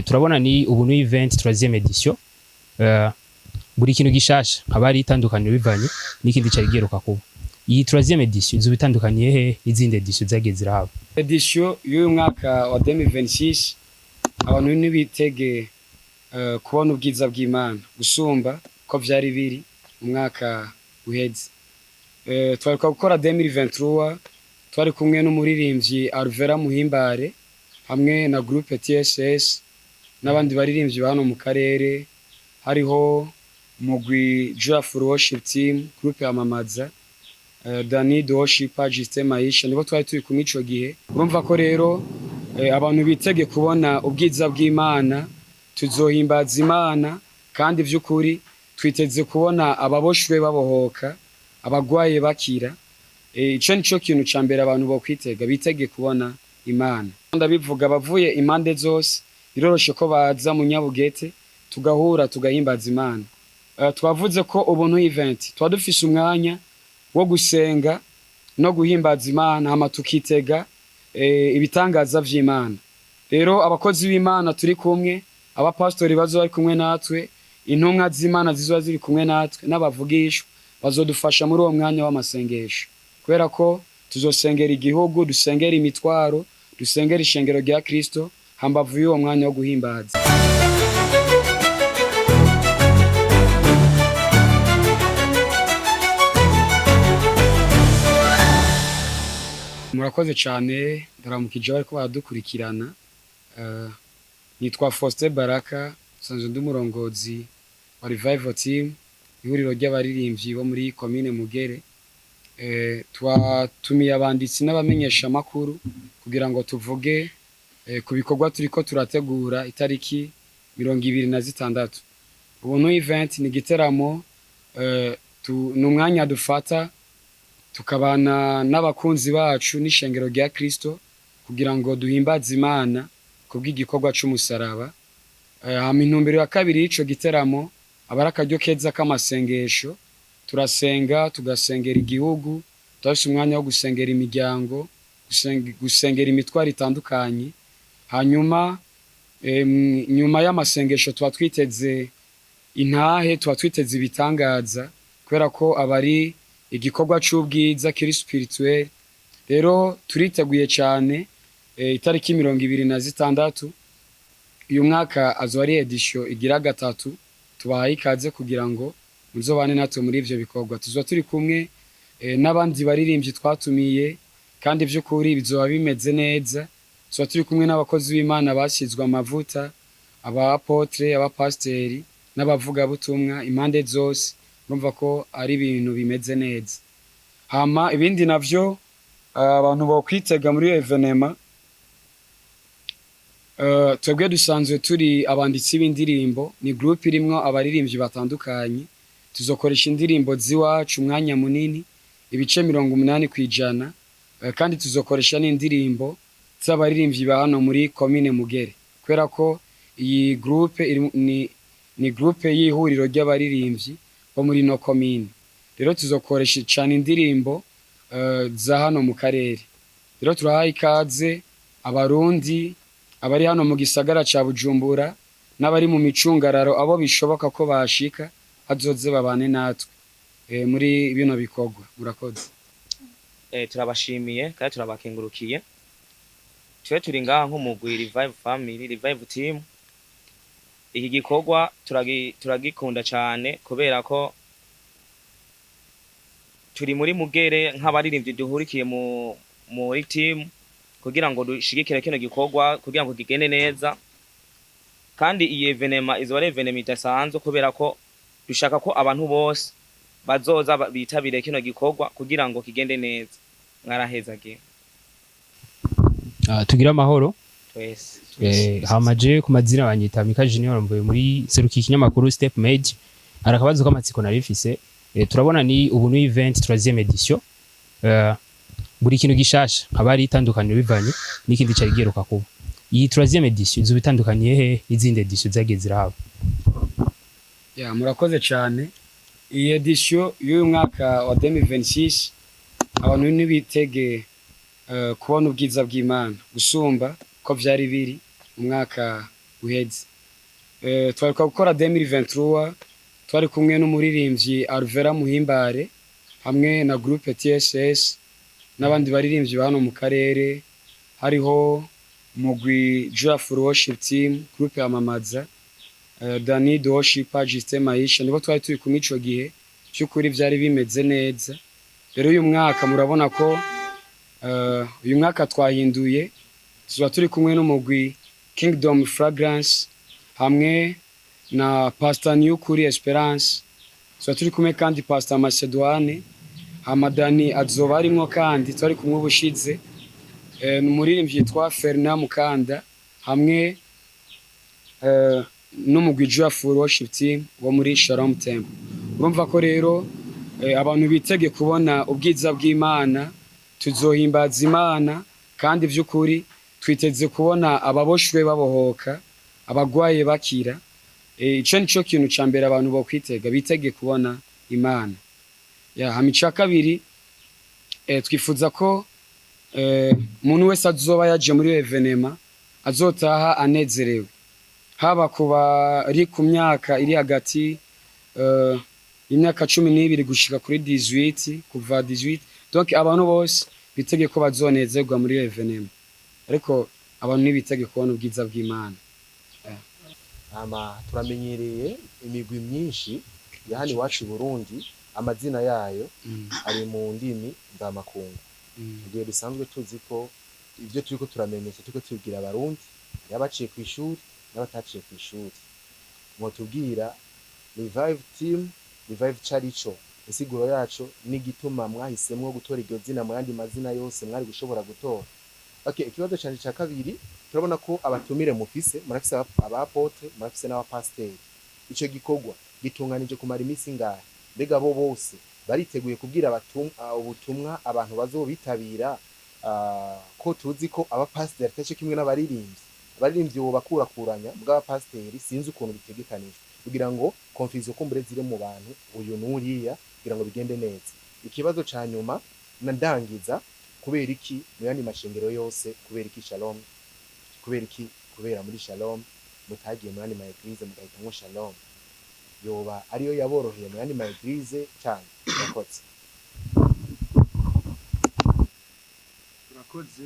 Turabona ni Ubuntu Event 3e édition. Buri kintu gishasha haba hari itandukaniro bivanye n'ikindi cari giheruka kuba. Iyi 3e édition izoba itandukaniye hehe n'izindi édition zagiye zirahaba? Édition y'uyu mwaka wa 2026, abantu ntibitege kubona ubwiza bw'Imana gusumba ko vyari biri mu mwaka uheze. Twariko gukora 2023, twari kumwe n'umuririmbyi Alvera Muhimbare hamwe na groupe TSS n'abandi baririmbyi ba hano mu karere, hariho umugwi Joyful Worship Team, groupe Amamaza, Danny the Worshipper, Justin Maisha, nibo twari turi kumwe ico gihe. Urumva ko rero abantu bitege kubona ubwiza bw'Imana, tuzohimbaza Imana, kandi vy'ukuri twiteze kubona ababoshwe babohoka, abagwaye bakira. Ico nico kintu ca mbere abantu bokwitega, bitege kubona Imana. Ndabivuga, bavuye impande zose, biroroshe ko baza mu Nyabugete tugahura, tugahimbaza Imana. Twavuze ko Ubuntu Event tuba dufise umwanya wo gusenga no guhimbaza Imana, hama tukitega ibitangaza vy'Imana. Rero abakozi b'Imana turi kumwe, abapastori bazoba bari kumwe natwe, intumwa z'Imana zizoba ziri kumwe natwe, n'abavugishwa bazodufasha muri uwo mwanya w'amasengesho, kubera ko tuzosengera igihugu, dusengera imitwaro, dusengera ishengero rya Kristo hambavu y'uwo mwanya wo guhimbaza. Murakoze cyane, ndaramukije bariko baradukurikirana. Nitwa Faustin Baraka, nsanzwe ndi umurongozi wa Revival Team, ihuriro ry'abaririmbyi bo muri komine Mugere. Twatumiye abanditsi n'abamenyesha makuru kugira ngo tuvuge ku bikorwa turiko turategura itariki 26. Ubuntu Event ni igiteramo, ni umwanya dufata tukabana n'abakunzi bacu n'ishengero rya Kristo kugira ngo duhimbaze Imana kubw'igikorwa c'umusaraba. Hama intumbero ya kabiri y'ico giteramo aba ari akaryo keza k'amasengesho. Turasenga, tugasengera igihugu, turafise umwanya wo gusengera imiryango, gusengera imitwaro itandukanye. Hanyuma nyuma y'amasengesho tuba twiteze intahe, tuba twiteze ibitangaza, kubera ko aba ari igikorwa c'ubwiza kiri spirituel. Rero turiteguye cyane. Itariki 26 uyu mwaka azoba ari édition igira gatatu. Tubahaye ikaze kugira ngo muzobane natwe muri ivyo bikorwa. Tuzoba turi kumwe n'abandi baririmbyi twatumiye, kandi vy'ukuri bizoba bimeze neza. Tuzoba turi kumwe n'abakozi b'Imana basizwe amavuta, aba apôtre, abapasteri n'abavugabutumwa impande zose. Urumva ko ari ibintu bimeze neza. Hama ibindi navyo abantu bokwitega muri iyo événement, twebwe dusanzwe turi abanditsi b'indirimbo, ni groupe irimwo abaririmbyi batandukanye. Tuzokoresha indirimbo z'iwacu umwanya munini, ibice 80%, kandi tuzokoresha n'indirimbo z'abaririmbyi ba hano muri komine Mugere, kubera ko iyi groupe ni groupe y'ihuriro ry'abaririmbyi bo muri no komine. Rero tuzokoresha cane indirimbo za hano mu karere. Rero turahaye ikaze Abarundi abari hano mu gisagara ca Bujumbura n'abari mu micungararo, abo bishoboka ko bashika bazoze babane natwe muri bino bikorwa. Murakoze. Turabashimiye kandi turabakengurukiye. Twe turi ngaha nk'umugwi Revive Family, Revive Team. Iki gikorwa turagikunda cyane kubera ko turi muri Mugere nk'abaririmbyi duhurikiye muri team kugira ngo dushigikire kino gikorwa kugira ngo kigende neza. Kandi iyi événement izoba ari événement idasanzwe, kubera ko dushaka ko abantu bose bazoza bitabire kino gikorwa kugira ngo kigende neza. Mwarahezagiye. Tugire amahoro. Twese. Hama je ku mazina banyita Mika Junior, mvuye muri serukiye ikinyamakuru Step Made. Hari akabazo k'amatsiko nari mfise. Turabona ni Ubuntu Event 3e édition. Buri kintu gishasha haba hari itandukaniro bivanye n'ikindi cari giheruka kuba. Iyi 3e édition izoba itandukaniye hehe n'izindi édition zagiye zirahaba? Ya, murakoze cyane. Iyi édition y'uyu mwaka wa 2026, abantu ntibitege kubona ubwiza bw'Imana gusumba ko vyari biri mu mwaka uheze. Twaheruka gukora 2023, twari kumwe n'umuririmbyi Alvera Muhimbare hamwe na groupe TSS n'abandi baririmbyi ba hano mu karere, hariho umugwi Joyful Worship Team, groupe Amamaza, Danny the Worshipper, Justin Maisha, nibo twari turi kumwe ico gihe. By'ukuri byari bimeze neza. Rero uyu mwaka murabona ko uyu mwaka twahinduye, tuzoba turi kumwe n'umugwi Kingdom Fragrance hamwe na Pastor Niyukuri Esperance. Tuzoba turi kumwe kandi Pastor Macedoine Hamadani azoba arimwo, kandi twari kumwe ubushize. Ni umuririmbyi yitwa Fernand Mukanda hamwe n'umugwi Joyful Worship Team wo muri Shalom Temple. Urumva ko rero abantu bitege kubona ubwiza bw'Imana, tuzohimbaza Imana, kandi vy'ukuri twiteze kubona ababoshwe babohoka, abagwaye bakira. Ico nico kintu ca mbere abantu bokwitega, bitege kubona Imana. Ya hama ica kabiri, twifuza ko umuntu wese azoba yaje muri iyo événement azotaha anezerewe, haba ku bari ku myaka iri hagati y'imyaka 12 gushika kuri 18, kuva 18, donc abantu bose bitege ko bazonezerwa muri iyo événement, ariko abantu ntibitege kubona ubwiza bw'Imana. Hama turamenyereye imigwi myinshi ya hano iwacu i Burundi, amazina yayo ari mu ndimi mvamakungu, mu gihe dusanzwe tuzi ko ivyo turiko turamenyesha, turiko tubwira Abarundi, hariho abaciye kw'ishuri n'abataciye kw'ishuri. Mwotubwira Revive Team, Revive carico, insiguro yaco n'igituma mwahisemwo gutora iryo zina mu yandi mazina yose mwari gushobora gutora? Okay, ikibazo canje ca kabiri, turabona ko abatumire mufise, murafise aba apôtre, murafise n'abapasiteri. Ico gikorwa gitunganije kumara imisi ingahe? Mbega bo bose bariteguye kubwira ubutumwa abantu bazobitabira? Ko tuzi ko abapasiteri atari co kimwe n'abaririmbyi, abaririmbyi bobakurakuranya, bw'abapasiteri sinzi ukuntu bitegekanijwe kugira ngo confusion kumbure ziri mu bantu, uyu n'uriya, kugira ngo bigende neza. Ikibazo ca nyuma na ndangiza, kubera iki mu yandi mashengero yose, kubera iki Shalom, kubera iki kubera muri Shalom mutagiye mu yandi ma église, mugahitamwo Shalom? Yoba ariyo yaboroheye mu yandi ma église cyane? Murakoze. Urakoze,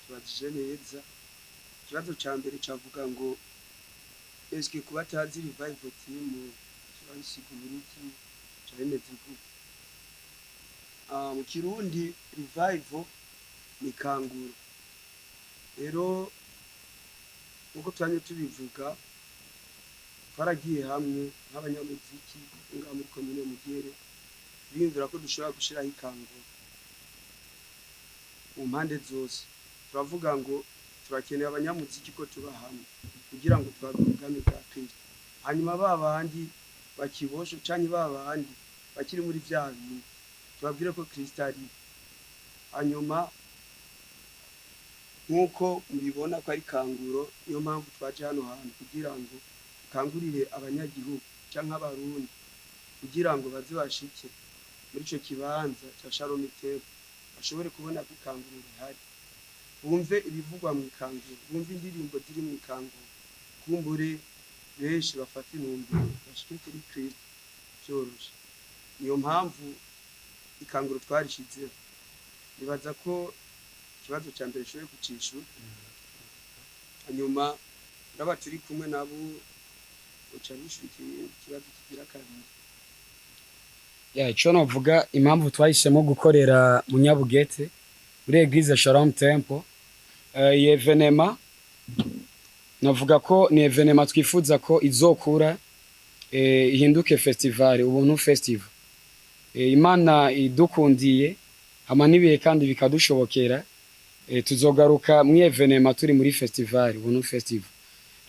tubajije neza. Ikibazo ca mbere cavuga ngo eske kuba atazi Revival Team kiba bisigura iki, ca bimeze gute? Mu Kirundi revival ni kangura. Rero nkuko twamye tubivuga, twaragiye hamwe nk'abanyamuziki ngaha muri komine Mugere, biyumvira ko dushobora gushiraho ikanguro mu mpande zose. Turavuga ngo turakeneye abanyamuziki ko tuba hamwe kugira ngo twagure ubwami bwa Kristo, hanyuma ba bandi bakiboshe canke ba bandi bakiri muri vya bintu tubabwire ko Kristo ari. Hanyuma nk'uko mubibona ko ari kanguro, niyo mpamvu twaje hano hantu kugira ngo dukangurire abanyagihugu canke Abarundi kugira ngo baze bashike muri ico kibanza ca Shalom Temple, bashobore kubona ko ikanguro rihari, bumve ibivugwa mu ikanguro, bumve indirimbo ziri mu ikanguro, kumbure benshi bafata intumbero bashike kuri Kristo vyoroshe. Niyo mpamvu ikanguro twarishizeho. Nibaza ko ikibazo ca mbere nshoboye kucishura, hanyuma uraba turi kumwe nabo uca bishura ikibazo kigira kabiri. Ya, ico novuga, impamvu twahisemo gukorera mu Nyabugete muri Église Shalom Temple, iyi événement navuga ko ni événement twifuza ko izokura, ihinduke festival, Ubuntu Festival. Imana idukundiye hama n'ibihe kandi bikadushobokera, tuzogaruka mu événement turi muri festival, Ubuntu Festival.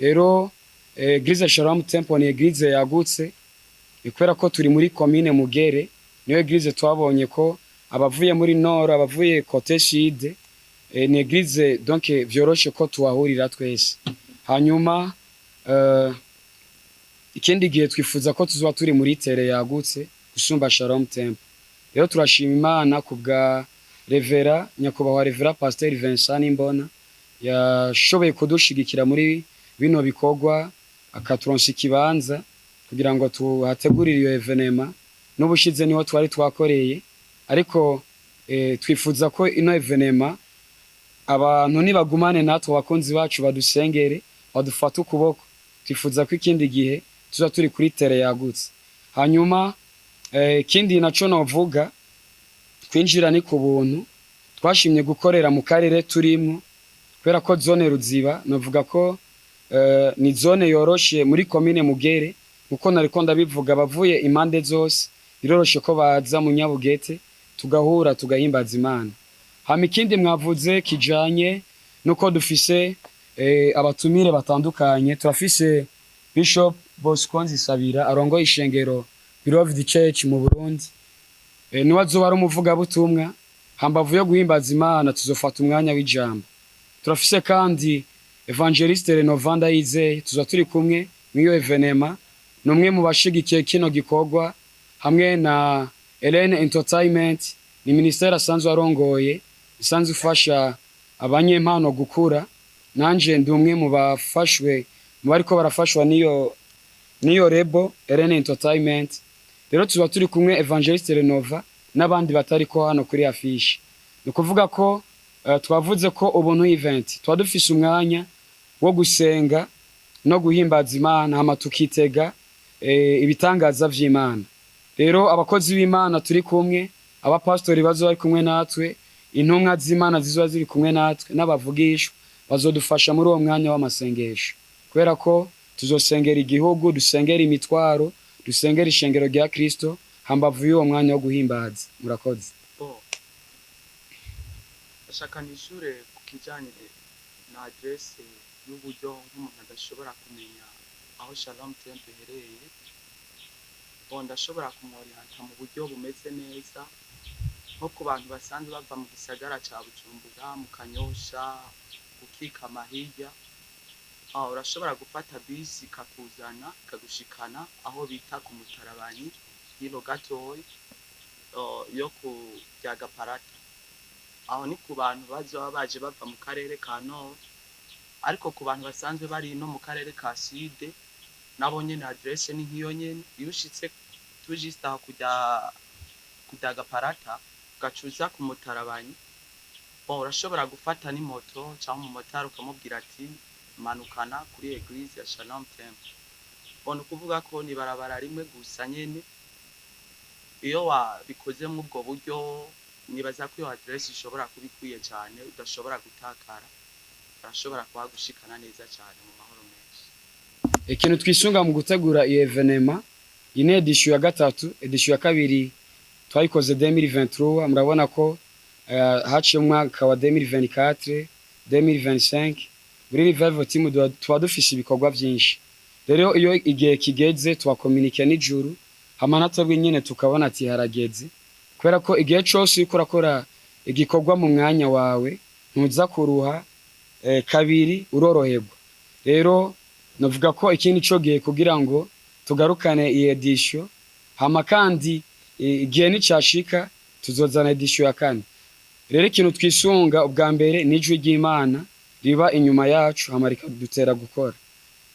Rero Église Shalom Temple ni église yagutse, kubera ko turi muri komine Mugere, niyo église twabonye ko abavuye muri nord, abavuye côté sud, ni église donc vyoroshe ko tuhahurira twese. Hanyuma ikindi gihe twifuza ko tuzoba turi muri terrain yagutse gusumba Shalom Temple. Rero turashima Imana ku bwa Révérend, nyakubahwa Révérend Pasteur Vincent Nimbona, yashoboye kudushigikira muri bino bikorwa, akaturonsa ikibanza kugira ngo tuhategurire iyo événement. N'ubushize niho twari twakoreye, ariko twifuza ko ino événement abantu nibagumane natwe, abakunzi bacu badusengere, badufate ukuboko. Twifuza ko ikindi gihe tuza turi kuri terrain yagutse. Hanyuma ikindi naco novuga, kwinjira ni ku buntu. Twashimye gukorera mu karere turimwo kubera ko zone Ruziba novuga ko ni zone yoroshe muri komine Mugere. Nkuko nariko ndabivuga, bavuye impande zose biroroshe ko baza mu Nyabugete, tugahura, tugahimbaza Imana. Hama ikindi mwavuze kijanye nuko dufise abatumire batandukanye. Turafise Bishop Bosco Nzisabira arongoye ishengero Beloved Church mu Burundi, niwe azoba ari umuvugabutumwa. Hambavu yo guhimbaza Imana, tuzofata umwanya w'ijambo. Turafise kandi Evangeliste Renovanda Ndayizeye, tuza turi kumwe mw'iyo événement, ni umwe mu bashigikiye kino gikorwa, hamwe na Helene Entertainment, ni ministère asanzwe arongoye, isanzwe ifasha abanyempano gukura. Nanje ndi umwe mu bafashwe, mu bariko barafashwa niyo label Helene Entertainment. Rero tuba turi kumwe, Evangeliste Renova n'abandi batariko hano kuri affiche. Ni ukuvuga ko twavuze ko Ubuntu Event tuba dufise umwanya wo gusenga no guhimbaza Imana, hama tukitega ibitangaza vy'Imana. Rero abakozi b'Imana turi kumwe, abapastori bazoba bari kumwe natwe, intumwa z'Imana zizoba ziri kumwe natwe, n'abavugishwa bazodufasha muri uwo mwanya w'amasengesho, kubera ko tuzosengera igihugu, dusengera imitwaro, dusengera ishengero rya Kristo hambavu y'uwo mwanya wo guhimbaza. Murakoze. Bo, ndashaka nishure ku kijanye na adresse y'uburyo nk'umuntu adashobora kumenya aho Shalom Temple iherereye. Bo, ndashobora kumworiyanta mu buryo bumeze neza, nko ku bantu basanzwe bava mu gisagara ca Bujumbura, mu Kanyosha, ukikama hirya aho, urashobora gufata bisi ikakuzana, ikagushikana aho bita ku Mutarabanyi, hino gatoyi yo ku Ryagaparata. Aho ni ku bantu bazoba baje bava mu karere ka Nord, ariko ku bantu basanzwe bari no mu karere ka Sud, nabo nyene adresse ni nk'iyo nyene. Iyo ushitse tout juste aho kujya Gaparata, ugaca uza ku Mutarabanyi, bon, urashobora gufata n'imoto cyangwa umumotari, ukamubwira ati manukana kuri église ya Shalom Temple. Bon, ukuvuga ko ni barabara rimwe gusa nyene. Iyo wabikoze muri ubwo buryo, nibaza ko iyo adresse ishobora kuba ikwiye cyane, udashobora gutakara, barashobora kuhagushikana neza cyane mu mahoro menshi. Ikintu twisunga mu gutegura iyi événement, iyi ni édition ya gatatu. Édition ya kabiri twayikoze 2023. Murabona ko haciye umwaka wa 2024, 2025. Muri Revival Team tuba dufise ibikorwa byinshi. Rero iyo igihe kigeze, tubakominike n'ijuru, hama natwebwe nyene tukabona ati harageze, kubera ko igihe cose uriko urakora igikorwa mu mwanya wawe, ntuza kuruha, kabiri uroroherwa. Rero navuga ko ikindi co gihe kugira ngo tugarukane iyi édition, hama kandi igihe nicashika tuzozana édition ya kane. Rero ikintu twisunga ubwa mbere ni ijwi ry'Imana riba inyuma yacu, hama rikadutera gukora.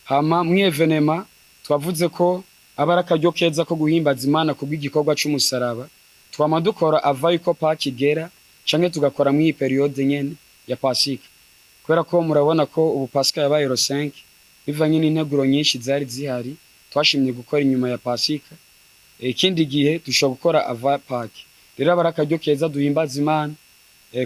Hama mw'i événement twavuze ko aba ari akaryo keza ko guhimbaza Imana kubw'igikorwa c'umusaraba. Twama dukora ava yuko Pâques igera, canke tugakora mw'iyi période nyene ya Pasika, kubera ko murabona ko ubu Pasika yabaye le 5. Bivanye n'integuro nyinshi zari zihari, twashimye gukora inyuma ya Pasika. Ikindi gihe dushobora gukora avant Pâques. Rero aba ari akaryo keza duhimbaza Imana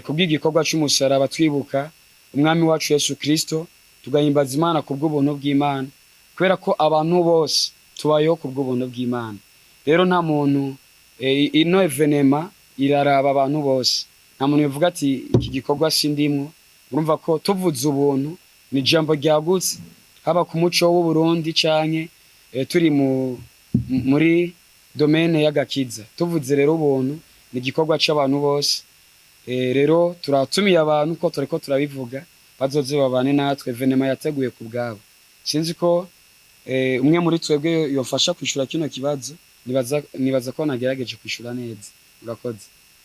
kubw'igikorwa c'umusaraba, twibuka umwami wacu Yesu Kristo, tugahimbaza Imana kubw'ubuntu bw'Imana, kubera ko abantu bose tubayeho kubw'ubuntu bw'Imana. Rero nta muntu, ino événement iraraba abantu bose, nta muntu yovuga ati iki gikorwa sindimwo. Urumva ko tuvuze ubuntu ni ijambo ryagutse, haba ku muco w'u Burundi canke turi muri domaine y'agakiza. Tuvuze rero ubuntu ni igikorwa c'abantu bose. Rero turatumiye abantu, ko turiko turabivuga, bazoze babane natwe. Événement yateguye ku bwabo. Sinzi ko umwe muri twebwe yofasha kwishura kino kibazo. Nibaza ko nagerageje kwishura neza. Murakoze.